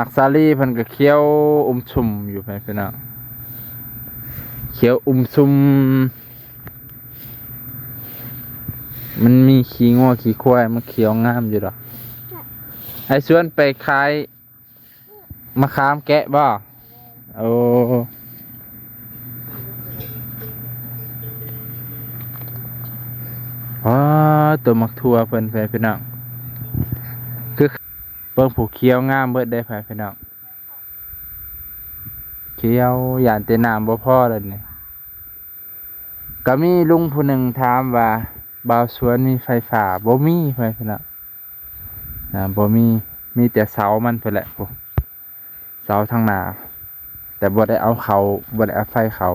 ໝາກສາລີເພິ່ນກໍຂຽວອຸມຊຸ່ມຢູ່ ພີ່ນ້ອງ ຂຽວອຸມຊຸ່ມ. ມັນມີຂີ້ງົວຂີ້ຄວາຍ ມັນຂຽວງາມຢູ່ດອກ. ອ້າຍຊວນໄປຂາຍ ມະຂາມແກະບໍ່? ໂອ້ ວ້າ ຕົວໝາກຖົ່ວເພິ່ນ ພີ່ນ້ອງ ຄືເບິ່ງ ຜູ້ຂຽວງາມເບິດເດ້ ພີ່ນ້ອງ ຂຽວ ຢ້ານແຕ່ນ້ຳບໍ່ພໍແລ້ວນີ້. ກໍມີລຸງຜູ້ໜຶ່ງຖາມວ່າ ບ່າວສວນມີໄຟຟ້າ? ບໍ່ມີ ພີ່ນ້ອງ ນະ ບໍ່ມີ ມີແຕ່ເສົາມັນພຸ້ນແຫຼະ ເສົາທາງໜ້າ ແຕ່ບໍ່ໄດ້ເອົາເຂົ້າ ບໍ່ໄດ້ເອົາໄຟເຂົ້າ.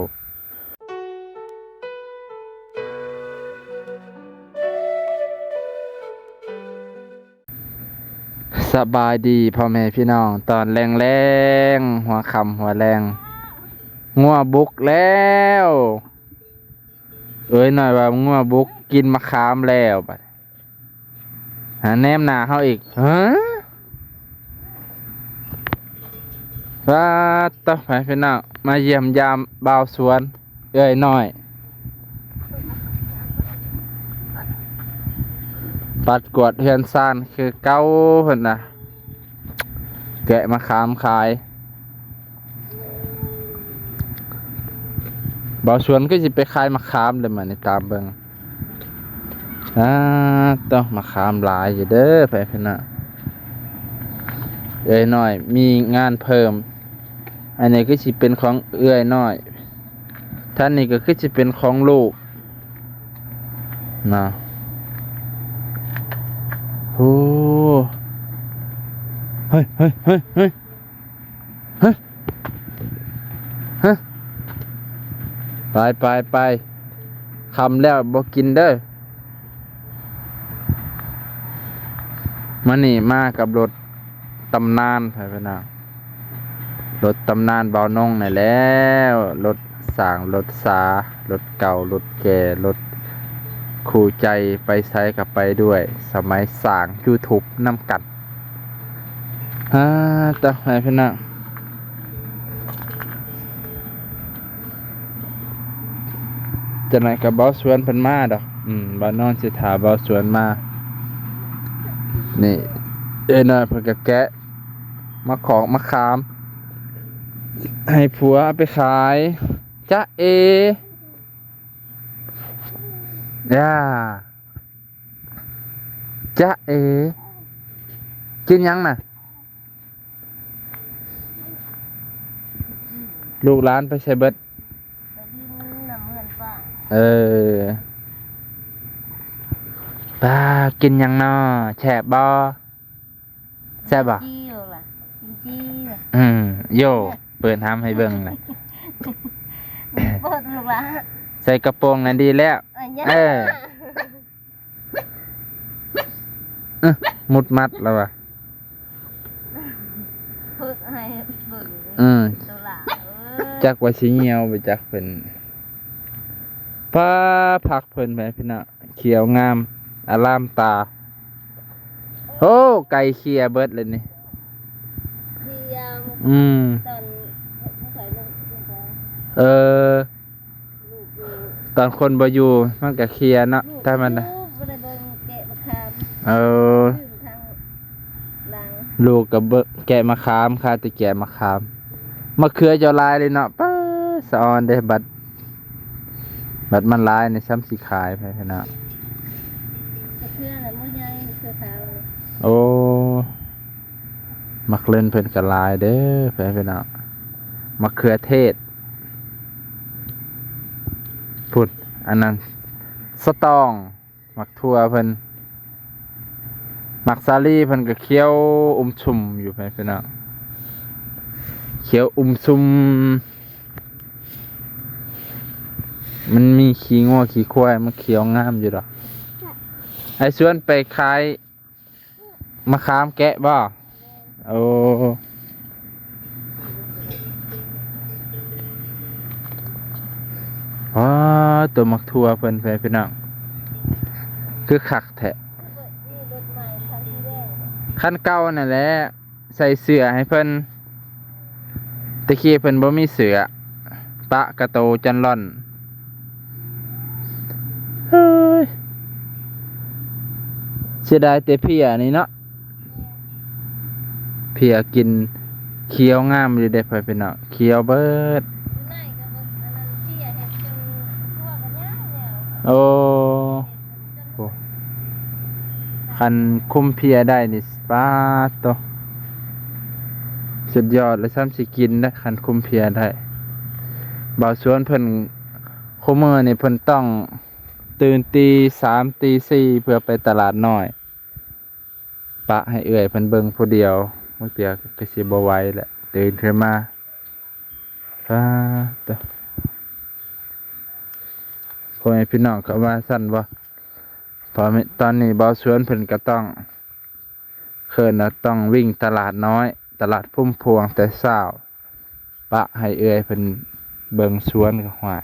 ສະບາຍດີພໍ່ແມ່ພີ່ນ້ອງ ຕອນແລງໆ ຫົວຄ່ຳຫົວແລງ ງົວບຸກແລ້ວ. ເອີຍນ້ອຍວ່າ ງົວບຸກ ກິນມະຂາມແລ້ວ ບັດຫາແນມໜ້າເຮົາອີກ ຮະ ປາດໂທ້ ພີ່ນ້ອງ ມາຢ້ຽມຢາມບ່າວສວນ ເອື້ອຍນ້ອຍ ປັດກວາດເຮືອນຊານຄືເກົ່າ ເພິ່ນນະ ແກະມະຂາມຂາຍ. ບ່າວສວນຄືຊິໄປຂາຍມະຂາມເດ້ ມານີ້ຕາມເບິ່ງ. ອາໂທ້ ມະຂາມຫຼາຍຢູ່ເດີ ພີ່ນ້ອງ ເອື້ອຍນ້ອຍມີງານເພີ່ມ. ອັນນີ້ຄືຊິເປັນຂອງເອື້ອຍນ້ອຍ ທ່ານນີ້ກໍຄືຊິເປັນຂອງລູກນະ. ໂອ້ ເຮີ້ຍ ເຮີ້ຍ ເຮີ້ຍ ເຮີ້ຍ ຮະ ຮະ ໄປ ໄປ ໄປ ຄ່ຳແລ້ວບໍ່ກິນເດີ. ມື້ນີ້ມາກັບລົດຕຳນານ ພີ່ນ້ອງ ລົດຕຳນານບ່າວນົງນີ້ແຫຼະ ລົດສ້າງລົດສາ ລົດເກົ່າລົດແກ່ ລົດຄູ່ໃຈ ໄປໃສກໍໄປດ້ວຍ ສະໄໝສ້າງຢູທູບນຳກັນ. ອາໂທ້ ພີ່ນ້ອງ ຈັ່ງໃດກໍບ່າວສວນເພິ່ນມາດອກ. ອືມ ບ່າວນອນຊິຖ້າບ່າວສວນມາ. ນີ້ ເອື້ອຍນ້ອຍເພິ່ນກໍແກະມະຂອງມະຂາມ ໃຫ້ຜົວເອົາໄປຂາຍ. ຈ໊ະເອ ຢ່າ ຈ໊ະເອ ກິນຫຍັງນະ? ລູກຫຼານໄປໃສເບິດ? ໄປຫຼິ້ນນຳເຮືອນປ້າ. ເອີ ປ້າ ກິນຫຍັງນໍ? ແຊບບໍ່? ແຊບບໍ່? ຈີ່ລະ ກິນຈີ່ລະ. ອືມ ໂຢ ເປີດຫຳໃຫ້ເບິ່ງລະ. ເປີດລູກລະ ໃສ່ກະໂປງນັ້ນດີແລ້ວ. ເອີ ເອີ ມຸດມັດລະວ່າ ເພິກໃຫ້ເບິ່ງ. ອືມ ໂຕຫຼ້າເອີຍ ຈັກວ່າຊິຍ່ຽວບໍ່ຈັກເພິ່ນ. ປ້າ ຜັກເພິ່ນແມ່ພີ່ນ້ອງ ຂຽວງາມອາລາມຕາ. ໂອ້ ໄກ່ເຄຍເບິດເລີຍນີ້. ເຄຍ ອືມ ຕອນ ເອີ ຕອນຄົນບໍ່ຢູ່ມັນກະເຄຍເນາະ ແຕ່ມັນ ເອີ ລູກກະແກະມະຂາມ ຄາແຕ່ແກະມະຂາມ. ມະເຂືອເຈົ້າຫຼາຍເລີຍເນາະ ປ້າ ສະອອນເດ້. ບັດ ບັດມັນຫຼາຍນີ້ຊ້ຳຊິຂາຍໄປເນາະ. ມະເຂືອນະບໍ່ໃຫຍ່ ມະເຂືອຂາວ. ໂອ້ ໝາກເລັ່ນເພິ່ນກະຫຼາຍເດີ ພີ່ນ້ອງ ມະເຂືອເທດ. ພຸ້ນ ອັນນັ້ນສະຕອງ ໝາກຖົ່ວເພິ່ນ ໝາກສາລີເພິ່ນກໍຂຽວອຸມຊຸ່ມຢູ່ ພີ່ນ້ອງ ຂຽວອຸມຊຸ່ມ. ມັນມີຂີ້ງົວຂີ້ຄວາຍ ມັນຂຽວງາມຢູ່ດອກ. ອ້າຍຊວນໄປຂາຍ ມະຂາມແກະບໍ່? ໂອ້ ວ້າ ຕົວໝາກຖົ່ວເພິ່ນ ພີ່ນ້ອງ ຄືຄັກແທ້. ຄັນເກົ່ານັ້ນແຫຼະ ໃສ່ເສື້ອໃຫ້ເພິ່ນ. ແຕ່ກີ້ເພິ່ນບໍ່ມີເສື້ອ ປະກະໂຕຈັນລ່ອນ. ເຮີ້ຍ ເສຍດາຍແຕ່ເພຍນີ້ເນາະ. ເພຍກິນຂຽວງາມຢູ່ເດ້ ພໍ່ແມ່ພີ່ນ້ອງ, ຂຽວເບີດ. ໂອ້ ໂອ້ ຄັນຄຸມເພຍໄດ້ນີ້ ປາດໂທ້ ສຸດຍອດເລີຍ. ສ່ຳຊິກິນໄດ້ ຄັນຄຸມເພຍໄດ້. ບ່າວສວນເພິ່ນ ຄູ່ມື້ນີ້ເພິ່ນຕ້ອງຕື່ນຕີສາມຕີສີ່ ເພື່ອໄປຕະຫຼາດນ້ອຍ. ປະໃຫ້ເອື້ອຍເພິ່ນເບິ່ງຜູ້ດຽວ ບາງເທື່ອກໍຊິບໍ່ໄຫວແຫຼະ ຕື່ນຂຶ້ນມາ. ປາດໂທ້ ພໍ່ແມ່ພີ່ນ້ອງກໍວ່າຊັ້ນບໍ່? ເພາະຕອນນີ້ບ່າວສວນເພິ່ນກໍຕ້ອງ ເອີ້ນວ່າຕ້ອງວິ່ງຕະຫຼາດນ້ອຍ ຕະຫຼາດພຸ້ມພວງແຕ່ເຊົ້າ. ປະໃຫ້ເອື້ອຍເພິ່ນເບິ່ງສວນກໍ ຫ້ວຍ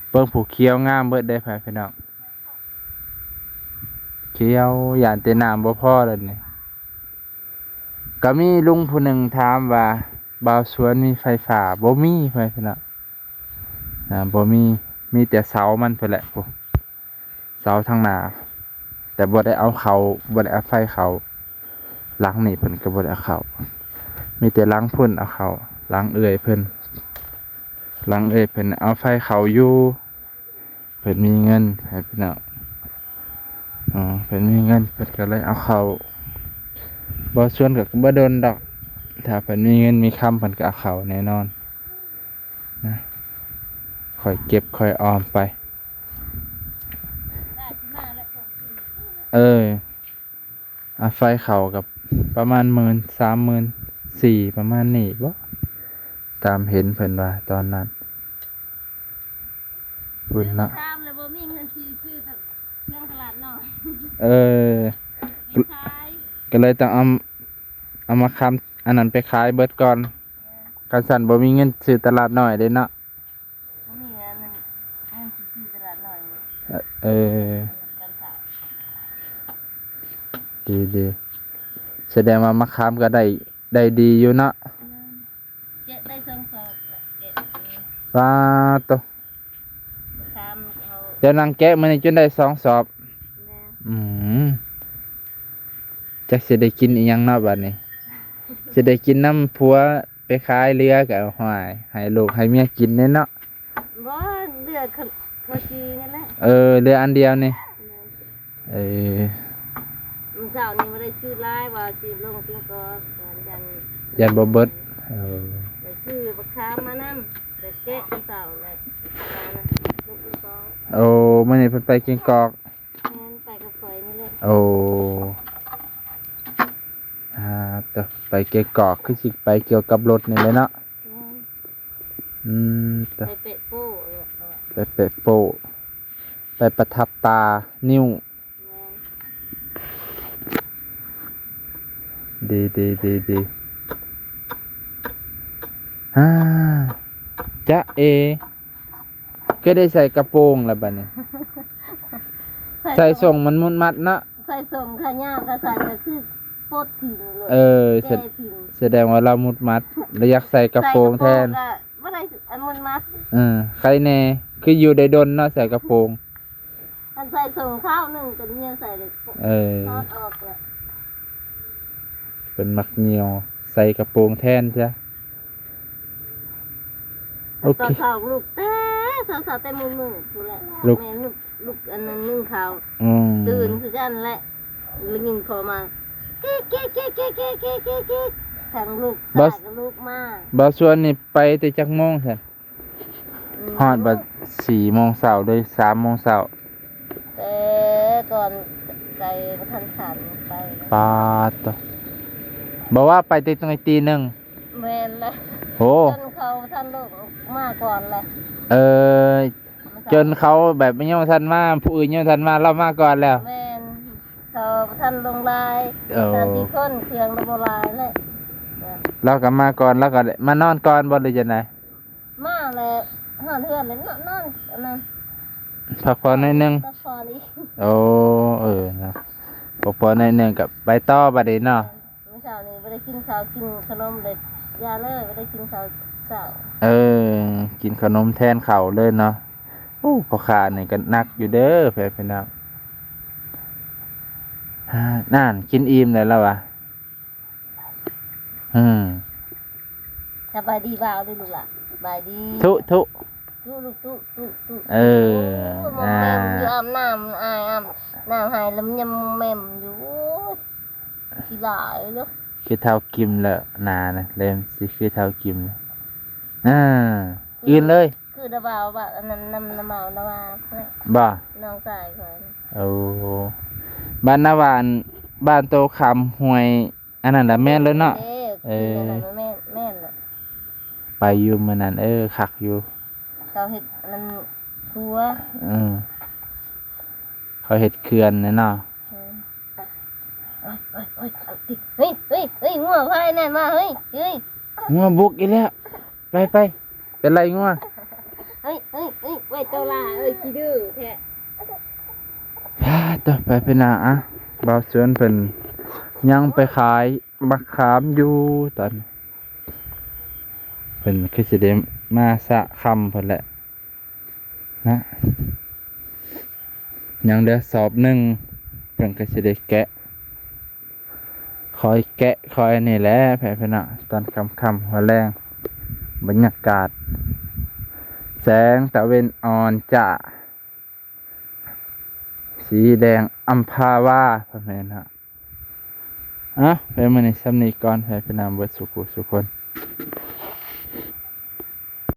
ເບິ່ງຜູ້ຂຽວງາມເບິດເດ້ ພໍ່ແມ່ພີ່ນ້ອງ. ຂຽວ ຢ້ານແຕ່ນ້ຳບໍ່ພໍແລ້ວນີ້. ກໍມີລຸງຜູ້ໜຶ່ງຖາມວ່າ ບ່າວສວນມີໄຟຟ້າ? ບໍ່ມີ ພໍ່ແມ່ພີ່ນ້ອງ. ອ່າ ບໍ່ມີ ມີແຕ່ເສົາມັນພຸ້ນແຫຼະ ເສົາທາງໜ້າ ແຕ່ບໍ່ໄດ້ເອົາເຂົ້າ ບໍ່ໄດ້ເອົາໄຟເຂົ້າ. ຫຼັງນີ້ເພິ່ນກໍບໍ່ໄດ້ເອົາເຂົ້າ ມີແຕ່ຫຼັງພຸ້ນເອົາເຂົ້າ ຫຼັງເອື້ອຍເພິ່ນ ຫຼັງເອື້ອຍເພິ່ນເອົາໄຟເຂົ້າຢູ່. ເພິ່ນມີເງິນ ໃຫ້ພີ່ນ້ອງ ເພິ່ນມີເງິນ ເພິ່ນກໍເລີຍເອົາເຂົ້າ. ບໍ່ຊວນກໍບໍ່ດົນດອກ ຖ້າເພິ່ນມີເງິນມີຄຳ ເພິ່ນກໍເອົາເຂົ້າແນ່ນອນ. ນະ ຄ່ອຍເກັບຄ່ອຍອອມໄປ. ເອີ ອາ ໄຟເຂົ້າກໍປະມານໝື່ນ ສາມໝື່ນສີ່ ປະມານນີ້ບໍ ຕາມເຫັນເພິ່ນວ່າຕອນນັ້ນພຸ້ນເນາະ. ຖາມແລ້ວບໍ່ມີເງິນຊື້ ຊື້ແຕ່ເຄື່ອງຕະຫຼາດນ້ອຍ. ເອີ ໄປຂາຍ ກໍເລີຍຕ້ອງເອົາ ເອົາມາຄຳອັນນັ້ນໄປຂາຍເບິດກ່ອນ. ຄັນຊັ້ນບໍ່ມີເງິນຊື້ຕະຫຼາດນ້ອຍເດ້ເນາະ. ບໍ່ມີເງິນ ເງິນຊິຊື້ຕະຫຼາດນ້ອຍ. ເອີ ເອີ ຕອນເຊົ້າ ດີໆ ສະແດງວ່າມະຂາມກໍໄດ້ ໄດ້ດີຢູ່ເນາະ. ແມ່ນ ແກະໄດ້ສອງສອບ ແກະ ປາດໂທ້ ມະຂາມເຮົາ ເຈົ້ານັ່ງແກະມື້ນີ້ຈົນໄດ້ສອງສອບ. ແມ່ນ ອືມ ຈັກຊິໄດ້ກິນອີ່ຫຍັງເນາະບັດນີ້ ຊິໄດ້ກິນນຳຜົວ ໄປຂາຍເຫຼືອກໍ ຫ້ວຍ ໃຫ້ລູກໃຫ້ເມຍກິນແດ່ເນາະ. ບໍ່ ເຫຼືອເຂົາ ເຂົາຈີນັ້ນແຫຼະ. ເອີ ເຫຼືອອັນດຽວນີ້. ເອີ ມື້ເຊົ້ານີ້ບໍ່ໄດ້ຊື້ຫຼາຍ ວ່າຊິລົງກິນກອກ ຢ້ານ ຢ້ານບໍ່ເບິດ. ເອີ ໄດ້ຊື້ບັກຂາມມານຳ ໄດ້ແກະມື້ເຊົ້າແຫຼະ. ໂອ້ ມື້ນີ້ເພິ່ນໄປກິນກອກ. ແມ່ນ ໄປກັບຂ້ອຍນີ້ແຫຼະ. ໂອ້ ອ່າ ຕະ ໄປເກະກອກ ຄືຊິໄປກ່ຽວກັບລົດນີ້ແຫຼະເນາະ. ແມ່ນ ອືມ ຕະ ໄປເປະໂປ້ ໄປເປະໂປ້ ໄປປະທັບຕານິ້ວ. ແມ່ນ ດີໆໆໆ ອາ ຈະເອ ຄືໄດ້ໃສ່ກະໂປງລະບັດນີ້. ໃສ່ ໃສ່ສົ້ງມັນມຸດມັດເນາະ ໃສ່ສົ້ງຂາຍາວກໍໃສ່ກໍຄືປົດຖິ້ມໂລດ. ເອີ ສະ ແກ້ຖິ້ມ ສະແດງວ່າລາວມຸດມັດ ລະຢາກໃສ່ກະໂປງແທນ. ໃສ່ກະໂປງກໍບໍ່ໄດ້ອັນມຸດມັດ. ເອີ ໄຄແນ່ ຄືຢູ່ໄດ້ດົນເນາະ ໃສ່ກະໂປງ. ຄັນໃສ່ສົ້ງຄາວໜຶ່ງກໍເໝີຍໃສ່ເລີຍ. ເອີ ຖອດອອກແລ້ວ ເພິ່ນມັກເໝີຍໃສ່ກະໂປງແທນຊະ. ໂອເຄ ຕອນເຊົ້າລຸກແຕ່ເຊົ້າໆ ແຕ່ມື້ໆ ພຸ້ນແຫຼະ ລຸກ ແມ່ນລຸກ ລຸກອັນນັ້ນໜຶ້ງເຂົ້າ. ອືມ ຕື່ນຄືກັນແຫຼະ ໄດ້ຍິນເຂົ້າມາ ເກະໆໆໆ ທັງລູກຊາຍກໍລຸກມາ. ບ່າວສວນນີ້ໄປແຕ່ຈັກໂມງຊັ້ນ? ອືມ ຮອດບັດສີ່ໂມງເຊົ້າ ຫຼື ສາມໂມງເຊົ້າ. ແຕ່ກ່ອນໄກ່ບໍ່ທັນຂັນໄປ. ປາດໂທ້ ບໍ່ວ່າໄປແຕ່ຕັ້ງແຕ່ຕີໜຶ່ງ. ແມ່ນແຫຼະ. ໂອ້ ຈົນເຂົາບໍ່ທັນລົງມາກ່ອນແຫຼະ. ເອີ ຈົນເຂົາແບບຍັງບໍ່ທັນມາ ຜູ້ອື່ນຍັງບໍ່ທັນມາ ລາວມາກ່ອນແລ້ວ. ແມ່ນ ເຂົາບໍ່ທັນລົງຫຼາຍ. ໂອ້ ສາມສີ່ຄົນ ເຄື່ອງລະບໍ່ຫຼາຍແຫຼະ. ລາວກໍມາກ່ອນ ລາວກໍມານອນກ່ອນບໍ່ ຫຼື ຈັ່ງໃດ? ມາແລ້ວ ຮອດເຮືອນແລ້ວນອນ ນອນອັນນັ້ນ ພັກຜ່ອນໜ້ອຍໜຶ່ງ. ພັກຜ່ອນອີກ. ໂອ້ ເອີ ນະ ພັກຜ່ອນໜ້ອຍໜຶ່ງກໍໄປຕໍ່ບັດນີ້ເນາະ. ແມ່ນ ເຊົ້ານີ້ບໍ່ໄດ້ກິນເຂົ້າ ກິນຂະໜົມເລີຍ ຢ່າເລີຍ ບໍ່ໄດ້ກິນເຂົ້າເຊົ້າ. ເອີ ກິນຂະໜົມແທນເຂົ້າເລີຍເນາະ. ໂອ້ ພໍ່ຄ້ານີ້ກໍໜັກຢູ່ເດີ ແຟນພີ່ນ້ອງ. ອ່າ ນັ້ນ ກິນອີ່ມແລ້ວລະວະ. ອືມ ສະບາຍດີບ່າວເດີລູກຫຼານ ສະບາຍດີ ທຸ ທຸ ທຸລູກ ທຸ ທຸ ທຸ. ເອີ ໂອ້ຍ ມອມແມມຢູ່ ອ່າ ອາບນ້ຳ ອາຍອາບນ້ຳໃຫ້ ລຳຍຳມອມແມມຢູ່. ໂອ້ຍ ຂີ້ຫຼາຍເລີຍ ຄືເຖົ້າກິມແລ້ວ ໜ້ານະ ເລີ່ມຊິຄືເຖົ້າກິມແລ້ວ. ອ່າ ອື່ນເລີຍ ຄືດາວາວ ວ່າອັນນັ້ນນຳ ນຳເອົາດາວາວ ບໍ່ ນ້ອງຊາຍຂ້ອຍ. ໂອ້ ບ້ານນາຫວານ ບ້ານໂຕຄຳ ຫ້ວຍ ອັນນັ້ນລະແມ່ນເລີຍເນາະ. ເອີ ເອີ ແມ່ນ ແມ່ນແຫຼະ ໄປຢູ່ມື້ນັ້ນ. ເອີ ຄັກຢູ່ ເຂົາເຮັດອັນນັ້ນຂົວ. ເອີ ເຂົາເຮັດເຂື່ອນແຫຼະເນາະ. ເອີ ໂອ້ຍ ໂອ້ຍ ໂອ້ຍ ເຮີ້ຍ ເຮີ້ຍ ເຮີ້ຍ ງົວພາຍນັ້ນມາ ເຮີ້ຍ ເຮີ້ຍ ງົວບຸກອີກແລ້ວ. ໄປ ໄປ ໄປໄລ່ງົວ. ເຮີ້ຍ ເຮີ້ຍ ເຮີ້ຍ ໄວ້ໂຕລາ ເອີຍ ຂີ້ດື້ແທ້. ປາດໂທ້ ໄປພີ່ນ້ອງ. ອ່ະ ບ່າວສວນເພິ່ນຍັງໄປຂາຍໝາກຂາມຢູ່ຕອນ ເພິ່ນຄືຊິໄດ້ມາຊະຄ່ຳພຸ້ນແຫຼະນະ. ຍັງເຫຼືອສອບໜຶ່ງ ເພິ່ນກໍຊິໄດ້ແກະ ຄອຍແກະ ຄອຍອັນນີ້ແຫຼະ ແພະພີ່ນ້ອງ. ຕອນຄ່ຳໆ ຫົວແລງ ບັນຍາກາດແສງຕາເວັນອ່ອນຈ້າ ສີແດງອຳພາວາ ພໍ່ແມ່ເນາະ. ເອົາ ໄປມື້ນີ້ສ່ຳນີ້ກ່ອນ ໃຫ້ພີ່ນ້ອງເບິດສູ່ຜູ້ສູ່ຄົນ.